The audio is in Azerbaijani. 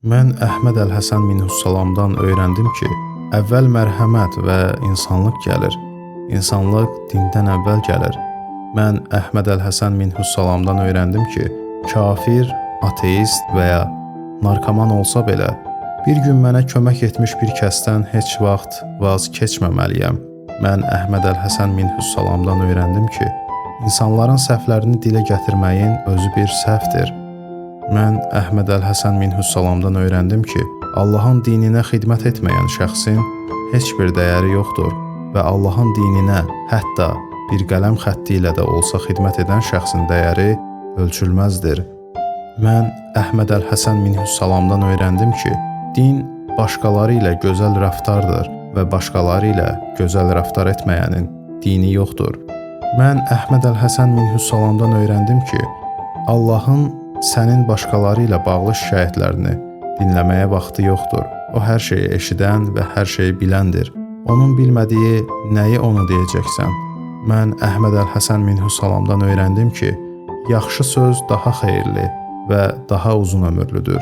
Mən Əhməd Əl-Həsən minhussalamdan öyrəndim ki, əvvəl mərhəmət və insanlıq gəlir. İnsanlıq dindən əvvəl gəlir. Mən Əhməd Əl-Həsən minhussalamdan öyrəndim ki, kafir, ateist və ya narkoman olsa belə, bir gün mənə kömək etmiş bir kəsdən heç vaxt vaz keçməməliyəm. Mən Əhməd Əl-Həsən minhussalamdan öyrəndim ki, insanların səhvlərini dilə gətirməyin özü bir səhvdir. Mən Əhməd Əl-Həsən minhussalamdan öyrəndim ki, Allahın dininə xidmət etməyən şəxsin heç bir dəyəri yoxdur və Allahın dininə hətta bir qələm xətti ilə də olsa xidmət edən şəxsin dəyəri ölçülməzdir. Mən Əhməd Əl-Həsən minhussalamdan öyrəndim ki, din başqaları ilə gözəl rəftardır və başqaları ilə gözəl rəftar etməyənin dini yoxdur. Mən Əhməd Əl-Həsən minhussalamdan öyrəndim ki, Allahın sənin başqaları ilə bağlı şikayətlərini dinləməyə vaxtı yoxdur. O hər şeyi eşidən və hər şeyi biləndir. Onun bilmədiyi nəyi ona deyəcəksən? Mən Əhməd Əl-Həsən minhussalamdan öyrəndim ki, yaxşı söz daha xeyirli və daha uzun ömürlüdür.